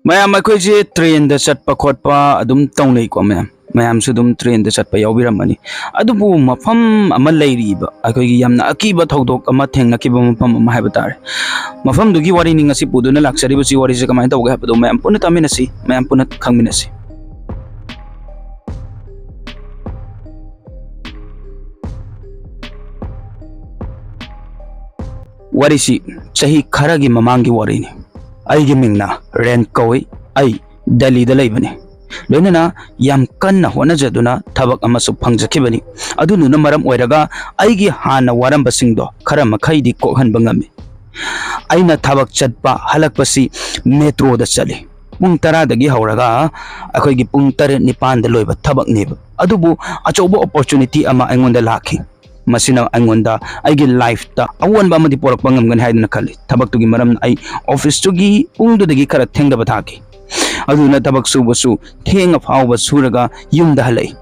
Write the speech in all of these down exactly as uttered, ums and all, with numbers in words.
ꯃꯌꯥꯝ, ꯑꯩꯈꯣꯏꯁꯦ ꯇ꯭ꯔꯦꯟꯗ ꯆꯠꯄ ꯈꯣꯠꯄ ꯑꯗꯨꯝ ꯇꯧꯅꯩꯀꯣ ꯃꯌꯥꯝ꯫ ꯃꯌꯥꯝꯁꯨ ꯑꯗꯨꯝ ꯇ꯭ꯔꯦꯟꯗ ꯆꯠꯄ ꯌꯥꯎꯕꯤꯔꯝꯃꯅꯤ꯫ ꯑꯗꯨꯕꯨ ꯃꯐꯝ ꯑꯃ ꯂꯩꯔꯤꯕ, ꯑꯩꯈꯣꯏꯒꯤ ꯌꯥꯝꯅ ꯑꯀꯤꯕ ꯊꯧꯗꯣꯛ ꯑꯃ ꯊꯦꯡꯅꯈꯤꯕ ꯃꯐꯝ ꯑꯃ ꯍꯥꯏꯕ ꯇꯥꯔꯦ꯫ ꯃꯐꯝꯗꯨꯒꯤ ꯋꯥꯔꯤꯅꯤ ꯉꯁꯤ ꯄꯨꯗꯨꯅ ꯂꯥꯛꯆꯔꯤꯕꯁꯤ꯫ ꯋꯥꯔꯤꯁꯦ ꯀꯃꯥꯏꯅ ꯇꯧꯒꯦ ꯍꯥꯏꯕꯗꯣ ꯃꯌꯥꯝ ꯄꯨꯟꯅ ꯇꯥꯃꯤꯟꯅꯁꯤ, ꯃꯌꯥꯝ ꯄꯨꯟꯅ ꯈꯪꯃꯤꯟꯅꯁꯤ꯫ ꯋꯥꯔꯤꯁꯤ ꯆꯍꯤ ꯈꯔꯒꯤ ꯃꯃꯥꯡꯒꯤ ꯋꯥꯔꯤꯅꯤ꯫ ꯑꯩꯒꯤ ꯃꯤꯡꯅ ꯔꯦꯟ ꯀꯧꯏ꯫ ꯑꯩ ꯗꯦꯜꯂꯤꯗ ꯂꯩꯕꯅꯤ꯫ ꯂꯣꯏꯅꯅ ꯌꯥꯝ ꯀꯟꯅ ꯍꯣꯠꯅꯖꯗꯨꯅ ꯊꯕꯛ ꯑꯃꯁꯨ ꯐꯪꯖꯈꯤꯕꯅꯤ꯫ ꯑꯗꯨꯗꯨꯅ ꯃꯔꯝ ꯑꯣꯏꯔꯒ ꯑꯩꯒꯤ ꯍꯥꯟꯅ ꯋꯥꯔꯝꯕꯁꯤꯡꯗꯣ ꯈꯔ ꯃꯈꯩꯗꯤ ꯀꯣꯛꯍꯟꯕ ꯉꯝꯃꯤ꯫ ꯑꯩꯅ ꯊꯕꯛ ꯆꯠꯄ ꯍꯜꯂꯛꯄꯁꯤ ꯃꯦꯇ꯭ꯔꯣꯗ ꯆꯠꯂꯤ꯫ ꯄꯨꯡ ꯇꯔꯥꯗꯒꯤ ꯍꯧꯔꯒ ꯑꯩꯈꯣꯏꯒꯤ ꯄꯨꯡ ꯇꯔꯦꯠ ꯅꯤꯄꯥꯟꯗ ꯂꯣꯏꯕ ꯊꯕꯛꯅꯦꯕ꯫ ꯑꯗꯨꯕꯨ ꯑꯆꯧꯕ ꯑꯣꯄꯣꯔꯆꯨꯅꯤꯇꯤ ꯑꯃ ꯑꯩꯉꯣꯟꯗ ꯂꯥꯛꯈꯤ꯫ ꯃꯁꯤꯅ ꯑꯩꯉꯣꯟꯗ ꯑꯩꯒꯤ ꯂꯥꯏꯐꯇ ꯑꯑꯣꯟꯕ ꯑꯃꯗꯤ ꯄꯣꯔꯛꯄ ꯉꯝꯒꯅꯤ ꯍꯥꯏꯗꯨꯅ ꯈꯜꯂꯤ꯫ ꯊꯕꯛꯇꯨꯒꯤ ꯃꯔꯝꯅ ꯑꯩ ꯑꯣꯐꯤꯁꯇꯨꯒꯤ ꯄꯨꯡꯗꯨꯗꯒꯤ ꯈꯔ ꯊꯦꯡꯗꯕ ꯊꯥꯈꯤ꯫ ꯑꯗꯨꯅ ꯊꯕꯛ ꯁꯨꯕꯁꯨ ꯊꯦꯡꯉ ꯐꯥꯎꯕ ꯁꯨꯔꯒ ꯌꯨꯝꯗ ꯍꯜꯂꯛꯏ꯫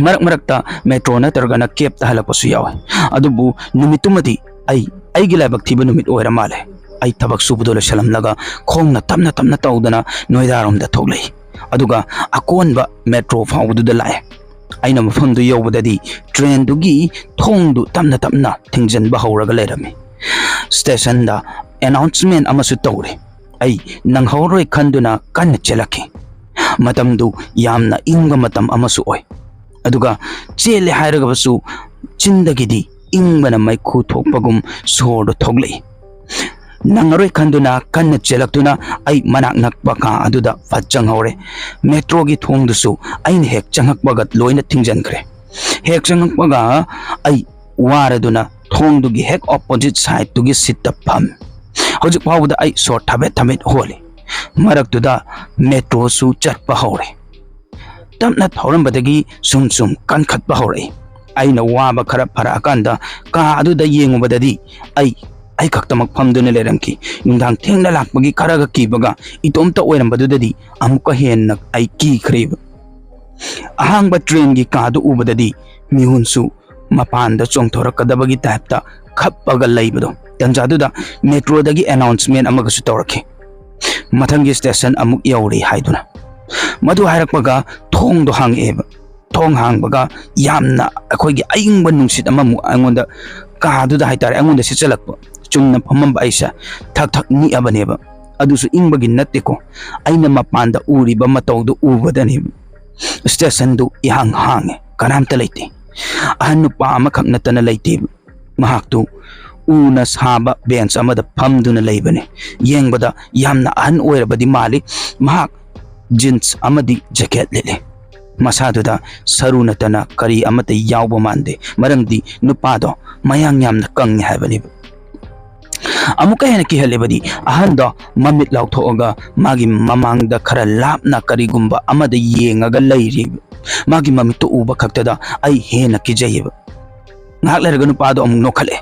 ꯃꯔꯛ ꯃꯔꯛꯇ ꯃꯦꯇ꯭ꯔꯣ ꯅꯠꯇ꯭ꯔꯒꯅ ꯀꯦꯞꯇ ꯍꯜꯂꯛꯄꯁꯨ ꯌꯥꯎꯏ꯫ ꯑꯗꯨꯕꯨ ꯅꯨꯃꯤꯠꯇꯨꯃꯗꯤ ꯑꯩ ꯑꯩꯒꯤ ꯂꯥꯏꯕꯛ ꯊꯤꯕ ꯅꯨꯃꯤꯠ ꯑꯣꯏꯔ ꯃꯥꯜꯂꯦ꯫ ꯑꯩ ꯊꯕꯛ ꯁꯨꯕꯗꯣ ꯂꯣꯏꯁꯤꯜꯂꯝꯂꯒ ꯈꯣꯡꯅ ꯇꯞꯅ ꯇꯞꯅ ꯇꯧꯗꯅ ꯅꯣꯏꯗꯥꯔꯣꯝꯗ ꯊꯣꯛꯂꯛꯏ꯫ ꯑꯗꯨꯒ ꯑꯀꯣꯟꯕ ꯃꯦꯇ꯭ꯔꯣ ꯐꯥꯎꯕꯗꯨꯗ ꯂꯥꯛꯑꯦ꯫ ꯑꯩꯅ ꯃꯐꯝꯗꯨ ꯌꯧꯕꯗꯗꯤ ꯇ꯭ꯔꯦꯟꯗꯨꯒꯤ ꯊꯣꯡꯗꯨ ꯇꯞꯅ ꯇꯞꯅ ꯊꯤꯡꯖꯤꯟꯕ ꯍꯧꯔꯒ ꯂꯩꯔꯝꯃꯤ꯫ ꯁ꯭ꯇꯦꯁꯟꯗ ꯑꯦꯅꯥꯎꯟꯁꯃꯦꯟ ꯑꯃꯁꯨ ꯇꯧꯔꯤ꯫ ꯑꯩ ꯅꯪꯍꯧꯔꯣꯏ ꯈꯟꯗꯨꯅ ꯀꯟꯅ ꯆꯦꯜꯂꯛꯈꯤ꯫ ꯃꯇꯝꯗꯨ ꯌꯥꯝꯅ ꯏꯪꯕ ꯃꯇꯝ ꯑꯃꯁꯨ ꯑꯣꯏ꯫ ꯑꯗꯨꯒ ꯆꯦꯜꯂꯦ ꯍꯥꯏꯔꯒꯕꯁꯨ ꯆꯤꯟꯗꯒꯤꯗꯤ ꯏꯪꯕꯅ ꯃꯩꯈꯨ ꯊꯣꯛꯄꯒꯨꯝ ꯁꯣꯔꯗꯨ ꯊꯣꯛꯂꯛꯏ꯫ ꯅꯪꯉꯔꯣꯏ ꯈꯟꯗꯨꯅ ꯀꯟꯅ ꯆꯦꯜꯂꯛꯇꯨꯅ ꯑꯩ ꯃꯅꯥꯛ ꯅꯛꯄ ꯀꯥ ꯑꯗꯨꯗ ꯐꯠ ꯆꯪꯍꯧꯔꯦ꯫ ꯃꯦꯇ꯭ꯔꯣꯒꯤ ꯊꯣꯡꯗꯨꯁꯨ ꯑꯩꯅ ꯍꯦꯛ ꯆꯪꯉꯛꯄꯒ ꯂꯣꯏꯅ ꯊꯤꯡꯖꯤꯟꯈ꯭ꯔꯦ꯫ ꯍꯦꯛ ꯆꯪꯉꯛꯄꯒ ꯑꯩ ꯋꯥꯔꯗꯨꯅ ꯊꯣꯡꯗꯨꯒꯤ ꯍꯦꯛ ꯑꯣꯄꯣꯖꯤꯠ ꯁꯥꯏꯠꯇꯨꯒꯤ ꯁꯤꯠꯇ ꯐꯝꯃꯤ꯫ ꯍꯧꯖꯤꯛ ꯐꯥꯎꯕꯗ ꯑꯩ ꯁꯣꯔ ꯊꯕꯦꯠ ꯊꯕꯦꯠ ꯍꯣꯜꯂꯤ꯫ ꯃꯔꯛꯇꯨꯗ ꯃꯦꯇ꯭ꯔꯣꯁꯨ ꯆꯠꯄ ꯍꯧꯔꯦ꯫ ꯇꯞꯅ ꯊꯧꯔꯝꯕꯗꯒꯤ ꯁꯨꯝ ꯁꯨꯝ ꯀꯟꯈꯠꯄ ꯍꯧꯔꯛꯏ꯫ ꯑꯩꯅ ꯋꯥꯕ ꯈꯔ ꯐꯔꯛꯑꯀꯥꯟꯗ ꯀꯥ ꯑꯗꯨꯗ ꯌꯦꯡꯉꯨꯕꯗꯗꯤ ꯑꯩ ꯑꯩ ꯈꯛꯇꯃꯛ ꯐꯝꯗꯨꯅ ꯂꯩꯔꯝꯈꯤ꯫ ꯅꯨꯡꯗꯥꯡ ꯊꯦꯡꯅ ꯂꯥꯛꯄꯒꯤ ꯈꯔꯒ ꯀꯤꯕꯒ ꯏꯇꯣꯝꯇ ꯑꯣꯏꯔꯝꯕꯗꯨꯗꯗꯤ ꯑꯃꯨꯛꯀ ꯍꯦꯟꯅ ꯑꯩ ꯀꯤꯈ꯭ꯔꯦꯕ꯫ ꯑꯍꯥꯡꯕ ꯇ꯭ꯔꯦꯟꯒꯤ ꯀꯥꯗꯨ ꯎꯕꯗꯗꯤ ꯃꯤꯍꯨꯟꯁꯨ ꯃꯄꯥꯟꯗ ꯆꯣꯡꯊꯣꯔꯛꯀꯗꯕꯒꯤ ꯇꯥꯏꯞꯇ ꯈꯞꯄꯒ ꯂꯩꯕꯗꯣ꯫ ꯇꯟꯖꯥꯗꯨꯗ ꯃꯦꯇ꯭ꯔꯣꯗꯒꯤ ꯑꯦꯅꯥꯎꯟꯁꯃꯦꯟ ꯑꯃꯒꯁꯨ ꯇꯧꯔꯛꯈꯤ꯫ ꯃꯊꯪꯒꯤ ꯁ꯭ꯇꯦꯁꯟ ꯑꯃꯨꯛ ꯌꯧꯔꯦ" ꯍꯥꯏꯗꯨꯅ꯫ ꯃꯗꯨ ꯍꯥꯏꯔꯛꯄꯒ ꯊꯣꯡꯗꯣ ꯍꯥꯡꯉꯛꯑꯦꯕ꯫ ꯊꯣꯡ ꯍꯥꯡꯕꯒ ꯌꯥꯝꯅ ꯑꯩꯈꯣꯏꯒꯤ ꯑꯏꯪꯕ ꯅꯨꯡꯁꯤꯠ ꯑꯃꯃꯨꯛ ꯑꯩꯉꯣꯟꯗ ꯀꯥꯗꯨꯗ ꯍꯥꯏꯇꯥꯔꯦ, ꯑꯩꯉꯣꯟꯗ ꯁꯤꯠꯆꯜꯂꯛꯄ꯫ ꯆꯨꯝꯅ ꯐꯝꯃꯝꯕ ꯑꯩꯁꯦ ꯊꯛ ꯊꯛ ꯅꯤꯛꯑꯕꯅꯦꯕ꯫ ꯑꯗꯨꯁꯨ ꯏꯪꯕꯒꯤ ꯅꯠꯇꯦꯀꯣ, ꯑꯩꯅ ꯃꯄꯥꯟꯗ ꯎꯔꯤꯕ ꯃꯇꯧꯗꯨ ꯎꯕꯗꯅꯦꯕ꯫ ꯁ꯭ꯇꯦꯁꯟꯗꯨ ꯏꯍꯥꯡ ꯍꯥꯡꯉꯦ, ꯀꯅꯥꯝꯇ ꯂꯩꯇꯦ꯫ ꯑꯍꯟ ꯅꯨꯄꯥ ꯑꯃꯈꯛ ꯅꯠꯇꯅ ꯂꯩꯇꯦꯕ꯫ ꯃꯍꯥꯛꯇꯨ ꯎꯅ ꯁꯥꯕ ꯕꯦꯟꯆ ꯑꯃꯗ ꯐꯝꯗꯨꯅ ꯂꯩꯕꯅꯤ꯫ ꯌꯦꯡꯕꯗ ꯌꯥꯝꯅ ꯑꯍꯟ ꯑꯣꯏꯔꯕꯗꯤ ꯃꯥꯜꯂꯤ꯫ ꯃꯍꯥꯛ ꯖꯤꯟꯁ ꯑꯃꯗꯤ ꯖꯦꯀꯦꯠ ꯂꯤꯠꯂꯤ꯫ ꯃꯁꯥꯗꯨꯗ ꯁꯔꯨ ꯅꯠꯇꯅ ꯀꯔꯤ ꯑꯃꯠꯇ ꯌꯥꯎꯕ ꯃꯥꯟꯗꯦ, ꯃꯔꯝꯗꯤ ꯅꯨꯄꯥꯗꯣ ꯃꯌꯥꯡ ꯌꯥꯝꯅ ꯀꯪꯉꯤ ꯍꯥꯏꯕꯅꯦꯕ꯫ ꯑꯃꯨꯛꯀ ꯍꯦꯟꯅ ꯀꯤꯍꯜꯂꯤꯕꯗꯤ, ꯑꯍꯟꯗꯣ ꯃꯃꯤꯠ ꯂꯥꯎꯊꯣꯛꯑꯒ ꯃꯥꯒꯤ ꯃꯃꯥꯡꯗ ꯈꯔ ꯂꯥꯞꯅ ꯀꯔꯤꯒꯨꯝꯕ ꯑꯃꯗ ꯌꯦꯡꯉꯒ ꯂꯩꯔꯤ꯫ ꯃꯥꯒꯤ ꯃꯃꯤꯠꯇꯨ ꯎꯕ ꯈꯛꯇꯗ ꯑꯩ ꯍꯦꯟꯅ ꯀꯤꯖꯩꯌꯦꯕ꯫ ꯉꯥꯏꯍꯥꯛ ꯂꯩꯔꯒ ꯅꯨꯄꯥꯗꯣ ꯑꯃꯨꯛ ꯅꯣꯛꯈꯠꯂꯦ꯫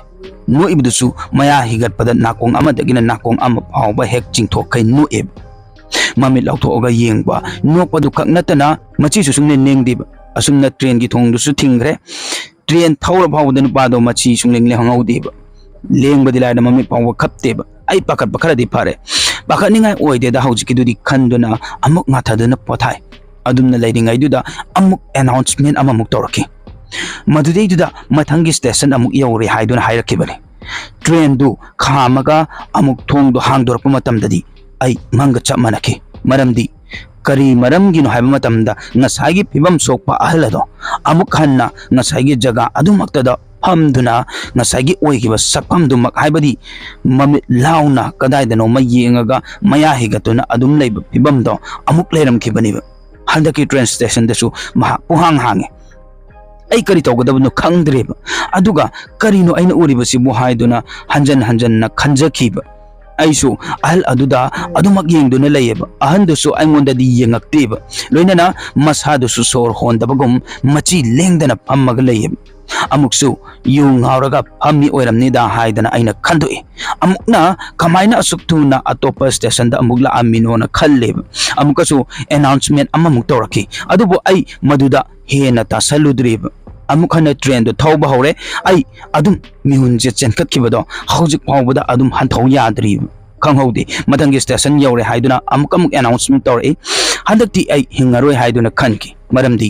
ꯅꯣꯛꯏꯕꯗꯨꯁꯨ ꯃꯌꯥ ꯍꯤꯒꯠꯄꯗ ꯅꯥꯀꯣꯡ ꯑꯃꯗꯒꯤꯅ ꯅꯥꯀꯣꯡ ꯑꯃ ꯐꯥꯎꯕ ꯍꯦꯛ ꯆꯤꯡꯊꯣꯛꯈꯩ ꯅꯣꯛꯑꯦꯕ꯫ ꯃꯃꯤꯠ ꯂꯥꯎꯊꯣꯛꯑꯒ ꯌꯦꯡꯕ, ꯅꯣꯛꯄꯗꯨ ꯈꯛ ꯅꯠꯇꯅ ꯃꯆꯤꯁꯨ ꯁꯨꯡꯂꯦꯡ ꯂꯦꯡꯗꯦꯕ꯫ ꯑꯁꯨꯝꯅ ꯇ꯭ꯔꯦꯟꯒꯤ ꯊꯣꯡꯗꯨꯁꯨ ꯊꯤꯡꯈ꯭ꯔꯦ꯫ ꯇ꯭ꯔꯦꯟ ꯊꯧꯔ ꯐꯥꯎꯕꯗ ꯅꯨꯄꯥꯗꯣ ꯃꯆꯤ ꯁꯨꯡꯂꯦꯡ ꯂꯦꯡꯍꯧꯗꯦꯕ꯫ ꯂꯦꯡꯕꯗꯤ ꯂꯥꯏꯔꯗ ꯃꯃꯤꯠ ꯐꯥꯎꯕ ꯈꯞꯇꯦꯕ꯫ ꯑꯩ ꯄꯥꯈꯠꯄ ꯈꯔꯗꯤ ꯐꯔꯦ꯫ ꯄꯥꯈꯠꯅꯤꯡꯉꯥꯏ ꯑꯣꯏꯗꯦꯗ ꯍꯧꯖꯤꯛꯀꯤꯗꯨꯗꯤ ꯈꯟꯗꯨꯅ ꯑꯃꯨꯛ ꯉꯥꯊꯗꯨꯅ ꯄꯣꯊꯥꯏ꯫ ꯑꯗꯨꯝꯅ ꯂꯩꯔꯤꯉꯩꯗꯨꯗ ꯑꯃꯨꯛ ꯑꯦꯅꯥꯎꯟꯁꯃꯦꯟ ꯑꯃꯃꯨꯛ ꯇꯧꯔꯛꯈꯤ꯫ ꯃꯗꯨꯗꯩꯗꯨꯗ ꯃꯊꯪꯒꯤ ꯁ꯭ꯇꯦꯁꯟ ꯑꯃꯨꯛ ꯌꯧꯔꯦ ꯍꯥꯏꯗꯨꯅ ꯍꯥꯏꯔꯛꯈꯤꯕꯅꯤ꯫ ꯇ꯭ꯔꯦꯟꯗꯨ ꯈꯥꯝꯃꯒ ꯑꯃꯨꯛ ꯊꯣꯡꯗꯣ ꯍꯥꯡꯗꯣꯔꯛꯄ ꯃꯇꯝꯗꯗꯤ ꯑꯩ ꯃꯪꯒ ꯆꯞ ꯃꯥꯟꯅꯈꯤ꯫ ꯃꯔꯝꯗꯤ ꯀꯔꯤ ꯃꯔꯝꯒꯤꯅꯣ ꯍꯥꯏꯕ ꯃꯇꯝꯗ ꯉꯁꯥꯏꯒꯤ ꯐꯤꯕꯝ ꯁꯣꯛꯄ ꯑꯍꯜ ꯑꯗꯣ ꯑꯃꯨꯛ ꯍꯟꯅ ꯉꯁꯥꯏꯒꯤ ꯖꯒꯥ ꯑꯗꯨꯃꯛꯇꯗ ꯐꯝꯗꯨꯅ ꯉꯁꯥꯏꯒꯤ ꯑꯣꯏꯈꯤꯕ ꯁꯛꯐꯝꯗꯨꯃꯛ, ꯍꯥꯏꯕꯗꯤ ꯃꯃꯤꯠ ꯂꯥꯎꯅ ꯀꯗꯥꯏꯗꯅꯣꯃ ꯌꯦꯡꯉꯒ ꯃꯌꯥ ꯍꯤꯒꯠꯇꯨꯅ ꯑꯗꯨꯝ ꯂꯩꯕ ꯐꯤꯕꯝꯗꯣ ꯑꯃꯨꯛ ꯂꯩꯔꯝꯈꯤꯕꯅꯦꯕ꯫ ꯍꯟꯗꯛꯀꯤ ꯇ꯭ꯔꯦꯟ ꯁ꯭ꯇꯦꯁꯟꯗꯁꯨ ꯃꯍꯥꯛ ꯄꯨꯡꯍꯥꯡ ꯍꯥꯡꯉꯦ꯫ ꯑꯩ ꯀꯔꯤ ꯇꯧꯒꯗꯕꯅꯣ ꯈꯪꯗ꯭ꯔꯦꯕ꯫ ꯑꯗꯨꯒ "ꯀꯔꯤꯅꯣ ꯑꯩꯅ ꯎꯔꯤꯕꯁꯤꯕꯨ?" ꯍꯥꯏꯗꯨꯅ ꯍꯟꯖꯟ ꯍꯟꯖꯟꯅ ꯈꯟꯖꯈꯤꯕ꯫ ꯑꯩꯁꯨ ꯑꯍꯜ ꯑꯗꯨꯗ ꯑꯗꯨꯃꯛ ꯌꯦꯡꯗꯨꯅ ꯂꯩꯌꯦꯕ꯫ ꯑꯍꯟꯗꯨꯁꯨ ꯑꯩꯉꯣꯟꯗꯗꯤ ꯌꯦꯡꯉꯛꯇꯦꯕ꯫ ꯂꯣꯏꯅꯅ ꯃꯁꯥꯗꯨꯁꯨ ꯁꯣꯔ ꯍꯣꯟꯗꯕꯒꯨꯝ ꯃꯆꯤ ꯂꯦꯡꯗꯅ ꯐꯝꯃꯒ ꯂꯩꯌꯦꯕ꯫ ꯑꯃꯨꯛꯁꯨ "ꯌꯨ ꯉꯥꯎꯔꯒ ꯐꯝꯃꯤ ꯑꯣꯏꯔꯝꯅꯤꯗ" ꯍꯥꯏꯗꯅ ꯑꯩꯅ ꯈꯟꯗꯣꯛꯏ꯫ ꯑꯃꯨꯛꯅ ꯀꯃꯥꯏꯅ ꯑꯁꯨꯛ ꯊꯨꯅ ꯑꯇꯣꯞꯄ ꯁ꯭ꯇꯦꯁꯟꯗ ꯑꯃꯨꯛ ꯂꯥꯛꯑꯝꯃꯤꯅꯣꯅ ꯈꯜꯂꯦꯕ꯫ ꯑꯃꯨꯛꯀꯁꯨ ꯑꯦꯅꯥꯎꯟꯁꯃꯦꯟ ꯑꯃꯃꯨꯛ ꯇꯧꯔꯛꯈꯤ, ꯑꯗꯨꯕꯨ ꯑꯩ ꯃꯗꯨꯗ ꯍꯦꯟꯅ ꯇꯥꯁꯜꯂꯨꯗ꯭ꯔꯦꯕ꯫ ꯑꯃꯨꯛ ꯍꯟꯅ ꯇ꯭ꯔꯦꯟꯗꯣ ꯊꯧꯕ ꯍꯧꯔꯦ꯫ ꯑꯩ ꯑꯗꯨꯝ ꯃꯤꯍꯨꯟꯁꯦ ꯆꯦꯟꯈꯠꯈꯤꯕꯗꯣ ꯍꯧꯖꯤꯛ ꯐꯥꯎꯕꯗ ꯑꯗꯨꯝ ꯍꯟꯊꯧ ꯌꯥꯗ꯭ꯔꯤꯕ꯫ ꯈꯪꯍꯧꯗꯦ꯫ ꯃꯊꯪꯒꯤ station ꯌꯧꯔꯦ ꯍꯥꯏꯗꯨꯅ ꯑꯃꯨꯛ ꯑꯃꯨꯛ announcement ꯇꯧꯔꯛꯏ꯫ ꯍꯟꯗꯛꯇꯤ ꯑꯩ ꯍꯤꯡꯉꯔꯣꯏ ꯍꯥꯏꯗꯨꯅ ꯈꯟꯈꯤ, ꯃꯔꯝꯗꯤ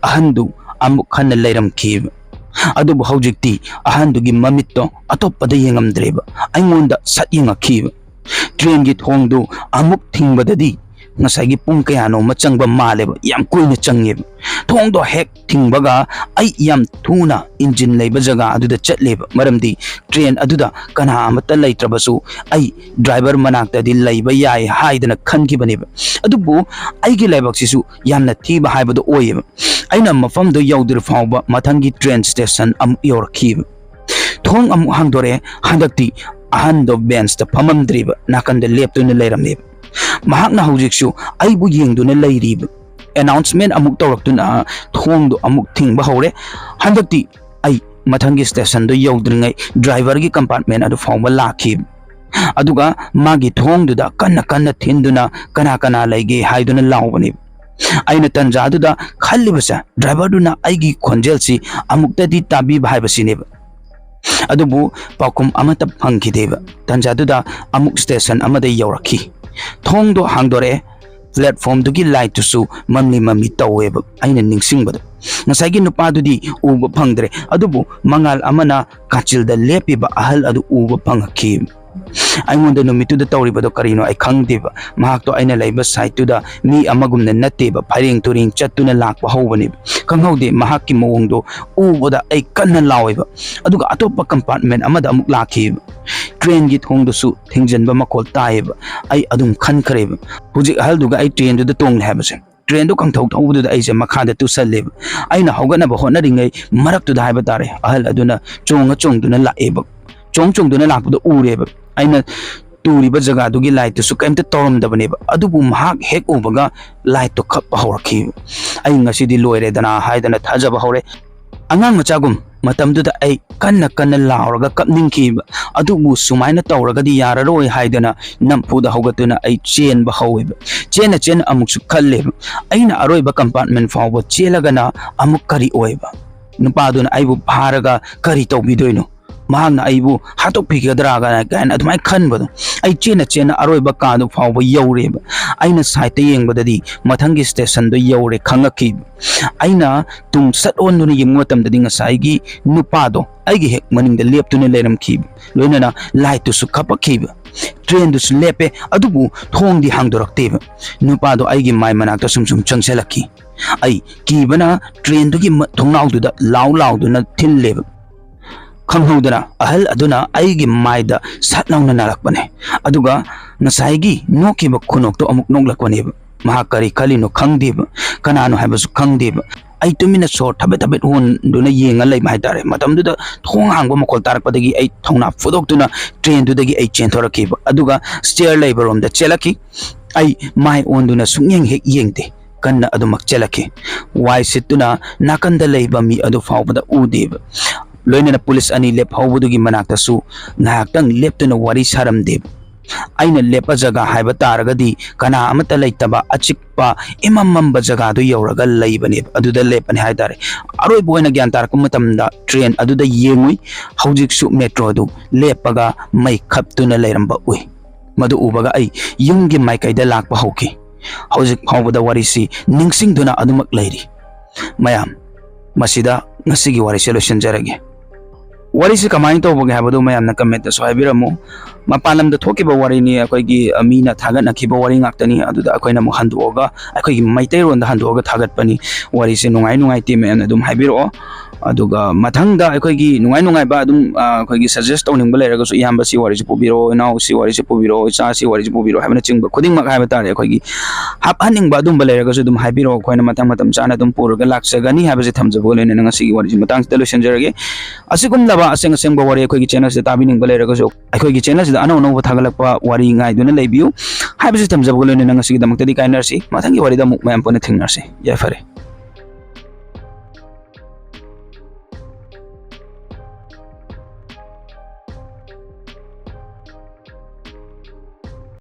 ꯑꯍꯟꯗꯨ ꯑꯃꯨꯛ ꯍꯟꯅ ꯂꯩꯔꯝꯈꯤꯕ꯫ ꯑꯗꯨꯕꯨ ꯍꯧꯖꯤꯛꯇꯤ ꯑꯍꯟꯗꯨꯒꯤ ꯃꯃꯤꯠꯇꯣ ꯑꯇꯣꯞꯄꯗ ꯌꯦꯡꯉꯝꯗ꯭ꯔꯦꯕ, ꯑꯩꯉꯣꯟꯗ ꯁꯠ ꯌꯦꯡꯉꯛꯈꯤꯕ꯫ Trainꯒꯤ ꯊꯣꯡꯗꯨ ꯑꯃꯨꯛ ꯊꯤꯡꯕꯗꯗꯤ ꯉꯁꯥꯏꯒꯤ ꯄꯨꯡ ꯀꯌꯥꯅꯣꯃ ꯆꯪꯕ ꯃꯥꯜꯂꯦꯕ, ꯌꯥꯝ ꯀꯨꯏꯅ ꯆꯪꯉꯦꯕ꯫ ꯊꯣꯡꯗꯣ ꯍꯦꯛ ꯊꯤꯡꯕꯒ ꯑꯩ ꯌꯥꯝ ꯊꯨꯅ engine ꯂꯩꯕ ꯖꯒꯥ ꯑꯗꯨꯗ ꯆꯠꯂꯦꯕ, ꯃꯔꯝꯗꯤ train ꯑꯗꯨꯗ ꯀꯅꯥ ꯑꯃꯠꯇ ꯂꯩꯇ꯭ꯔꯕꯁꯨ ꯑꯩ driver ꯃꯅꯥꯛꯇꯗꯤ ꯂꯩꯕ ꯌꯥꯏ ꯍꯥꯏꯗꯅ ꯈꯟꯈꯤꯕꯅꯦꯕ꯫ ꯑꯗꯨꯕꯨ ꯑꯩꯒꯤ ꯂꯥꯏꯕꯛꯁꯤꯁꯨ ꯌꯥꯝꯅ ꯊꯤꯕ ꯍꯥꯏꯕꯗꯣ ꯑꯣꯏꯌꯦꯕ꯫ ꯑꯩꯅ ꯃꯐꯝꯗꯣ ꯌꯧꯗ꯭ꯔꯤ ꯐꯥꯎꯕ ꯃꯊꯪꯒꯤ train station ꯑꯃꯨꯛ ꯌꯧꯔꯛꯈꯤꯕ꯫ ꯊꯣꯡ ꯑꯃꯨꯛ ꯍꯥꯡꯗꯣꯔꯛꯑꯦ꯫ ꯍꯟꯗꯛꯇꯤ ꯑꯍꯟꯗꯣ benchꯇ ꯐꯝꯃꯝꯗ꯭ꯔꯤꯕ, ꯅꯥꯀꯟꯗ ꯂꯦꯞꯇꯨꯅ ꯂꯩꯔꯝꯃꯦꯕ꯫ ꯃꯍꯥꯛꯅ ꯍꯧꯖꯤꯛꯁꯨ ꯑꯩꯕꯨ ꯌꯦꯡꯗꯨꯅ ꯂꯩꯔꯤꯕ꯫ Announcement ꯑꯃꯨꯛ ꯇꯧꯔꯛꯇꯨꯅ ꯊꯣꯡꯗꯣ ꯑꯃꯨꯛ ꯊꯤꯡꯕ ꯍꯧꯔꯦ꯫ ꯍꯟꯗꯛꯇꯤ ꯑꯩ ꯃꯊꯪꯒꯤ stationꯗꯣ ꯌꯧꯗ꯭ꯔꯤꯉꯩ driverꯒꯤ compartment ꯑꯗꯨ ꯐꯥꯎꯕ ꯂꯥꯛꯈꯤ꯫ ꯑꯗꯨꯒ ꯃꯥꯒꯤ ꯊꯣꯡꯗꯨꯗ ꯀꯟꯅ ꯀꯟꯅ ꯊꯤꯟꯗꯨꯅ "ꯀꯅꯥ ꯀꯅꯥ ꯂꯩꯒꯦ?" ꯍꯥꯏꯗꯨꯅ ꯂꯥꯎꯕꯅꯤ꯫ ꯑꯩꯅ ꯇꯟꯖꯥꯗꯨꯗ ꯈꯜꯂꯤꯕꯁꯦ, driverꯗꯨꯅ ꯑꯩꯒꯤ ꯈꯣꯟꯖꯦꯜꯁꯤ ꯑꯃꯨꯛꯇꯗꯤ ꯇꯥꯕꯤꯕ ꯍꯥꯏꯕꯁꯤꯅꯦꯕ꯫ ꯑꯗꯨꯕꯨ ꯄꯥꯎꯈꯨꯝ ꯑꯃꯠꯇ ꯐꯪꯈꯤꯗꯦꯕ꯫ ꯇꯟꯖꯥꯗꯨꯗ ꯑꯃꯨꯛ station ꯑꯃꯗ ꯌꯧꯔꯛꯈꯤ꯫ ꯊꯣꯡꯗꯣ ꯍꯥꯡꯗꯣꯔꯛꯑꯦ꯫ Platformꯗꯨꯒꯤ lightꯇꯨꯁꯨ ꯃꯝꯂꯤ ꯃꯝꯂꯤ ꯇꯧꯋꯦꯕ꯫ ꯑꯩꯅ ꯅꯤꯡꯁꯤꯡꯕꯗ ꯉꯁꯥꯏꯒꯤ ꯅꯨꯄꯥꯗꯨꯗꯤ ꯎꯕ ꯐꯪꯗ꯭ꯔꯦ, ꯑꯗꯨꯕꯨ ꯃꯉꯥꯜ ꯑꯃꯅ ꯀꯥꯆꯤꯜꯗ ꯂꯦꯞꯄꯤꯕ ꯑꯍꯜ ꯑꯗꯨ ꯎꯕ ꯐꯪꯉꯛꯈꯤ꯫ ꯑꯩꯉꯣꯟꯗ ꯅꯨꯃꯤꯠꯇꯨꯗ ꯇꯧꯔꯤꯕꯗꯣ ꯀꯔꯤꯅꯣ ꯑꯩ ꯈꯪꯗꯦꯕ꯫ ꯃꯍꯥꯛꯇꯣ ꯑꯩꯅ ꯂꯩꯕ sideꯇꯨꯗ ꯃꯤ ꯑꯃꯒꯨꯝꯅ ꯅꯠꯇꯦꯕ, ꯐꯩꯔꯦꯡ ꯇꯨꯔꯦꯡ ꯆꯠꯇꯨꯅ ꯂꯥꯛꯄ ꯍꯧꯕꯅꯦꯕ꯫ ꯈꯪꯍꯧꯗꯦ, ꯃꯍꯥꯛꯀꯤ ꯃꯑꯣꯡꯗꯣ ꯎꯕꯗ ꯑꯩ ꯀꯟꯅ ꯂꯥꯎꯋꯦꯕ꯫ ꯑꯗꯨꯒ ꯑꯇꯣꯞꯄ compartment ꯑꯃꯗ ꯑꯃꯨꯛ ꯂꯥꯛꯈꯤꯕ꯫ Trainꯒꯤ ꯊꯣꯡꯗꯨꯁꯨ ꯊꯤꯡꯖꯤꯟꯕ ꯃꯈꯣꯜ ꯇꯥꯏꯌꯦꯕ꯫ ꯑꯩ ꯑꯗꯨꯝ ꯈꯟꯈ꯭ꯔꯦꯕ, ꯍꯧꯖꯤꯛ ꯑꯍꯜꯗꯨꯒ ꯑꯩ trainꯗꯨꯗ ꯇꯣꯡꯂꯦ ꯍꯥꯏꯕꯁꯦ꯫ Trainꯗꯣ ꯈꯪꯊꯧ ꯊꯧꯕꯗꯨꯗ ꯑꯩꯁꯦ ꯃꯈꯥꯗ ꯇꯨꯁꯜꯂꯦꯕ꯫ ꯑꯩꯅ ꯍꯧꯒꯠꯅꯕ ꯍꯣꯠꯅꯔꯤꯉꯩ ꯃꯔꯛꯇꯨꯗ ꯍꯥꯏꯕ ꯇꯥꯔꯦ, ꯑꯍꯜ ꯑꯗꯨꯅ ꯆꯣꯡꯉ ꯆꯣꯡꯗꯨꯅ ꯂꯥꯛꯑꯦꯕ꯫ ꯆꯣꯡ ꯆꯣꯡꯗꯨꯅ ꯂꯥꯛꯄꯗꯣ ꯎꯔꯦꯕ꯫ ꯑꯩꯅ ꯇꯨꯔꯤꯕ ꯖꯒꯥꯗꯨꯒꯤ lightꯇꯨꯁꯨ ꯀꯩꯝꯇ ꯇꯧꯔꯝꯗꯕꯅꯦꯕ, ꯑꯗꯨꯕꯨ ꯃꯍꯥꯛ ꯍꯦꯛ ꯎꯕꯒ lightꯇꯣ ꯈꯞꯄ ꯍꯧꯔꯛꯈꯤꯕ꯫ ꯑꯩ ꯉꯁꯤꯗꯤ ꯂꯣꯏꯔꯦꯗꯅ ꯍꯥꯏꯗꯅ ꯊꯥꯖꯕ ꯍꯧꯔꯦ꯫ ꯑꯉꯥꯡ ꯃꯆꯥꯒꯨꯝ ꯃꯇꯝꯗꯨꯗ ꯑꯩ ꯀꯟꯅ ꯀꯟꯅ ꯂꯥꯎꯔꯒ ꯀꯞꯅꯤꯡꯈꯤꯕ, ꯑꯗꯨꯕꯨ ꯁꯨꯃꯥꯏꯅ ꯇꯧꯔꯒꯗꯤ ꯌꯥꯔꯔꯣꯏ ꯍꯥꯏꯗꯅ ꯅꯝꯐꯨꯗ ꯍꯧꯒꯠꯇꯨꯅ ꯑꯩ ꯆꯦꯟꯕ ꯍꯧꯋꯦꯕ꯫ ꯆꯦꯟꯅ ꯆꯦꯟꯅ ꯑꯃꯨꯛꯁꯨ ꯈꯜꯂꯦꯕ, ꯑꯩꯅ ꯑꯔꯣꯏꯕ compartment ꯐꯥꯎꯕ ꯆꯦꯜꯂꯒꯅ ꯑꯃꯨꯛ ꯀꯔꯤ ꯑꯣꯏꯕ? ꯅꯨꯄꯥꯗꯨꯅ ꯑꯩꯕꯨ ꯐꯥꯔꯒ ꯀꯔꯤ ꯇꯧꯕꯤꯗꯣꯏꯅꯣ? ꯃꯍꯥꯛꯅ ꯑꯩꯕꯨ ꯍꯥꯠꯇꯣꯛꯄꯤꯒꯗ꯭ꯔꯥ ꯀꯥꯏꯅ, ꯀꯥꯏꯅ ꯑꯗꯨꯃꯥꯏꯅ ꯈꯟꯕꯗꯣ꯫ ꯑꯩ ꯆꯦꯟꯅ ꯆꯦꯟꯅ ꯑꯔꯣꯏꯕ ꯀꯥꯗꯨ ꯐꯥꯎꯕ ꯌꯧꯔꯦꯕ꯫ ꯑꯩꯅ ꯁꯥꯏꯠꯇ ꯌꯦꯡꯕꯗꯗꯤ ꯃꯊꯪꯒꯤ ꯁ꯭ꯇꯦꯁꯟꯗꯣ ꯌꯧꯔꯦ ꯈꯪꯉꯛꯈꯤꯕ꯫ ꯑꯩꯅ ꯇꯨꯡ ꯁꯠ ꯑꯣꯟꯗꯨꯅ ꯌꯦꯡꯕ ꯃꯇꯝꯗꯗꯤ ꯉꯁꯥꯏꯒꯤ ꯅꯨꯄꯥꯗꯣ ꯑꯩꯒꯤ ꯍꯦꯛ ꯃꯅꯤꯡꯗ ꯂꯦꯞꯇꯨꯅ ꯂꯩꯔꯝꯈꯤꯕ, ꯂꯣꯏꯅꯅ ꯂꯥꯏꯠꯇꯨꯁꯨ ꯀꯥꯞꯄꯛꯈꯤꯕ꯫ ꯇ꯭ꯔꯦꯟꯗꯨꯁꯨ ꯂꯦꯞꯄꯦ, ꯑꯗꯨꯕꯨ ꯊꯣꯡꯗꯤ ꯍꯥꯡꯗꯣꯔꯛꯇꯦꯕ꯫ ꯅꯨꯄꯥꯗꯣ ꯑꯩꯒꯤ ꯃꯥꯏ ꯃꯅꯥꯛꯇ ꯁꯨꯝ ꯁꯨꯝ ꯆꯪꯁꯤꯜꯂꯛꯈꯤ꯫ ꯑꯩ ꯀꯤꯕꯅ ꯇ꯭ꯔꯦꯟꯗꯨꯒꯤ ꯃ-, ꯊꯣꯡꯅꯥꯎꯗꯨꯗ ꯂꯥꯎ ꯂꯥꯎꯗꯨꯅ ꯊꯤꯜꯂꯦꯕ꯫ ꯈꯪꯍꯧꯗꯅ ꯑꯍꯜ ꯑꯗꯨꯅ ꯑꯩꯒꯤ ꯃꯥꯏꯗ ꯁꯠ ꯂꯥꯎꯅ ꯅꯥꯔꯛꯄꯅꯦ꯫ ꯑꯗꯨꯒ ꯉꯁꯥꯏꯒꯤ ꯅꯣꯛꯈꯤꯕ ꯈꯨꯅꯣꯛꯇꯣ ꯑꯃꯨꯛ ꯅꯣꯛꯂꯛꯄꯅꯦꯕ꯫ ꯃꯍꯥꯛ ꯀꯔꯤ ꯈꯜꯂꯤꯅꯣ ꯈꯪꯗꯦꯕ, ꯀꯅꯥꯅꯣ ꯍꯥꯏꯕꯁꯨ ꯈꯪꯗꯦꯕ꯫ ꯑꯩ ꯇꯨꯃꯤꯟꯅ ꯁꯣꯔ ꯊꯕꯦꯠ ꯊꯕꯦꯠ ꯍꯣꯟꯗꯨꯅ ꯌꯦꯡꯉ ꯂꯩꯕ ꯍꯥꯏꯇꯥꯔꯦ꯫ ꯃꯇꯝꯗꯨꯗ ꯊꯣꯡ ꯍꯥꯡꯕ ꯃꯈꯣꯜ ꯇꯥꯔꯛꯄꯗꯒꯤ ꯑꯩ ꯊꯧꯅꯥ ꯐꯨꯗꯣꯛꯇꯨꯅ ꯇ꯭ꯔꯦꯟꯗꯨꯗꯒꯤ ꯑꯩ ꯆꯦꯟꯊꯣꯔꯛꯈꯤꯕ, ꯑꯗꯨꯒ ꯁ꯭ꯇꯦꯌꯔ ꯂꯩꯕ ꯔꯣꯝꯗ ꯆꯦꯜꯂꯛꯈꯤ꯫ ꯑꯩ ꯃꯥꯏ ꯑꯣꯟꯗꯨꯅ ꯁꯨꯡꯌꯦꯡ ꯍꯦꯛ ꯌꯦꯡꯗꯦ꯫ ꯀꯟꯅ ꯑꯗꯨꯃꯛ ꯆꯦꯜꯂꯛꯈꯤ꯫ ꯋꯥꯏ ꯁꯤꯠꯇꯨꯅ ꯅꯥꯀꯟꯗ ꯂꯩꯕ ꯃꯤ ꯑꯗꯨ ꯐꯥꯎꯕꯗ ꯎꯗꯦꯕ꯫ ꯂꯣꯏꯅꯅ ꯄꯨꯂꯤꯁ ꯑꯅꯤ ꯂꯦꯞꯍꯧꯕꯗꯨꯒꯤ ꯃꯅꯥꯛꯇꯁꯨ ꯉꯥꯏꯍꯥꯛꯇꯪ ꯂꯦꯞꯇꯨꯅ ꯋꯥꯔꯤ ꯁꯥꯔꯝꯗꯦꯕ꯫ ꯑꯩꯅ ꯂꯦꯞꯄ ꯖꯒꯥ ꯍꯥꯏꯕ ꯇꯥꯔꯒꯗꯤ ꯀꯅꯥ ꯑꯃꯠꯇ ꯂꯩꯇꯕ ꯑꯆꯤꯛꯄ ꯏꯃꯝ ꯃꯝꯕ ꯖꯒꯥꯗꯨ ꯌꯧꯔꯒ ꯂꯩꯕꯅꯦꯕ꯫ ꯑꯗꯨꯗ ꯂꯦꯞꯄꯅꯤ ꯍꯥꯏꯇꯥꯔꯦ꯫ ꯑꯔꯣꯏꯕ ꯑꯣꯏꯅ ꯒ꯭ꯌꯥꯟ ꯇꯥꯔꯛꯄ ꯃꯇꯝꯗ ꯇ꯭ꯔꯦꯟ ꯑꯗꯨꯗ ꯌꯦꯡꯉꯨꯏ꯫ ꯍꯧꯖꯤꯛꯁꯨ ꯃꯦꯇ꯭ꯔꯣꯗꯨ ꯂꯦꯞꯄꯒ ꯃꯩ ꯈꯞꯇꯨꯅ ꯂꯩꯔꯝꯕ ꯎꯏ꯫ ꯃꯗꯨ ꯎꯕꯒ ꯑꯩ ꯌꯨꯝꯒꯤ ꯃꯥꯏꯀꯩꯗ ꯂꯥꯛꯄ ꯍꯧꯈꯤ꯫ ꯍꯧꯖꯤꯛ ꯐꯥꯎꯕꯗ ꯋꯥꯔꯤꯁꯤ ꯅꯤꯡꯁꯤꯡꯗꯨꯅ ꯑꯗꯨꯃꯛ ꯂꯩꯔꯤ꯫ ꯃꯌꯥꯝ, ꯃꯁꯤꯗ ꯉꯁꯤꯒꯤ ꯋꯥꯔꯤꯁꯦ ꯂꯣꯏꯁꯤꯟꯖꯔꯒꯦ꯫ ꯋꯥꯔꯤꯁꯤ ꯀꯃꯥꯏꯅ ꯇꯧꯕꯒꯦ ꯍꯥꯏꯕꯗꯨ ꯃꯌꯥꯝꯅ ꯀꯃꯦꯟꯇꯁꯨ ꯍꯥꯏꯕꯤꯔꯝꯃꯨ꯫ ꯃꯄꯥꯟ ꯂꯝꯗ ꯊꯣꯛꯈꯤꯕ ꯋꯥꯔꯤꯅꯤ, ꯑꯩꯈꯣꯏꯒꯤ, ꯑ, ꯃꯤꯅ ꯊꯥꯒꯠꯅꯈꯤꯕ ꯋꯥꯔꯤ ꯉꯥꯛꯇꯅꯤ꯫ ꯑꯗꯨꯗ ꯑꯩꯈꯣꯏꯅ ꯑꯃꯨꯛ ꯍꯟꯗꯣꯛꯑꯒ, ꯑꯩꯈꯣꯏꯒꯤ ꯃꯩꯇꯩꯔꯣꯟꯗ ꯍꯟꯗꯣꯛꯑꯒ ꯊꯥꯒꯠꯄꯅꯤ꯫ ꯋꯥꯔꯤꯁꯦ ꯅꯨꯡꯉꯥꯏ ꯅꯨꯡꯉꯥꯏꯇꯦ ꯃꯌꯥꯝꯅ ꯑꯗꯨꯝ ꯍꯥꯏꯕꯤꯔꯛꯑꯣ꯫ ꯑꯗꯨꯒ ꯃꯊꯪꯗ ꯑꯩꯈꯣꯏꯒꯤ ꯅꯨꯡꯉꯥꯏ ꯅꯨꯡꯉꯥꯏꯕ ꯑꯗꯨꯝ, ꯑ, ꯑꯩꯈꯣꯏꯒꯤ ꯁꯖꯦꯁ ꯇꯧꯅꯤꯡꯕ ꯂꯩꯔꯒꯁꯨ, "ꯏꯌꯥꯝꯕ ꯁꯤ ꯋꯥꯔꯤꯁꯤ ꯄꯨꯕꯤꯔꯛꯑꯣ, ꯏꯅꯥꯎ ꯁꯤ ꯋꯥꯔꯤꯁꯤ ꯄꯨꯕꯤꯔꯛꯑꯣ, ꯏꯆꯥ ꯁꯤ ꯋꯥꯔꯤꯁꯤ ꯄꯨꯕꯤꯔꯛꯑꯣ" ꯍꯥꯏꯕꯅꯆꯤꯡꯕ ꯈꯨꯗꯤꯡꯃꯛ ꯍꯥꯏꯕ ꯇꯥꯔꯦ, ꯑꯩꯈꯣꯏꯒꯤ ꯍꯥꯞꯍꯟꯅꯤꯡꯕ ꯑꯗꯨꯝꯕ ꯂꯩꯔꯒꯁꯨ ꯑꯗꯨꯝ ꯍꯥꯏꯕꯤꯔꯛꯑꯣ꯫ ꯑꯩꯈꯣꯏꯅ ꯃꯊꯪ ꯃꯇꯝ ꯆꯥꯅ ꯑꯗꯨꯝ ꯄꯨꯔꯒ ꯂꯥꯛꯆꯒꯅꯤ ꯍꯥꯏꯕꯁꯤ ꯊꯝꯖꯕꯒ ꯂꯣꯏꯅꯅ ꯉꯁꯤꯒꯤ ꯋꯥꯔꯤꯁꯤ ꯃꯇꯥꯡꯁꯤꯗ ꯂꯣꯏꯁꯤꯟꯖꯔꯒꯦ꯫ ꯑꯁꯤꯒꯨꯝꯂꯕ ꯑꯁꯦꯡ ꯑꯁꯦꯡꯕ ꯋꯥꯔꯤ ꯑꯩꯈꯣꯏꯒꯤ ꯆꯦꯅꯦꯜꯁꯤꯗ ꯇꯥꯕꯤꯅꯤꯡꯕ ꯂꯩꯔꯒꯁꯨ, ꯑꯩꯈꯣꯏꯒꯤ ꯆꯦꯅꯦꯜꯁꯤꯗ ꯑꯅꯧ ꯑꯅꯧꯕ ꯊꯥꯒꯠꯂꯛꯄ ꯋꯥꯔꯤ ꯉꯥꯏꯗꯨꯅ ꯂꯩꯕꯤꯌꯨ ꯍꯥꯏꯕꯁꯤ ꯊꯝꯖꯕꯒ ꯂꯣꯏꯅꯅ ꯉꯁꯤꯒꯤꯗꯃꯛꯇꯗꯤ ꯀꯥꯏꯅꯔꯁꯤ꯫ ꯃꯊꯪꯒꯤ ꯋꯥꯔꯤꯗ ꯑꯃꯨꯛ ꯃꯌꯥꯝ ꯄꯨꯟꯅ ꯊꯦꯡꯅꯔꯁꯤ꯫ ꯌꯥꯏꯐꯔꯦ꯫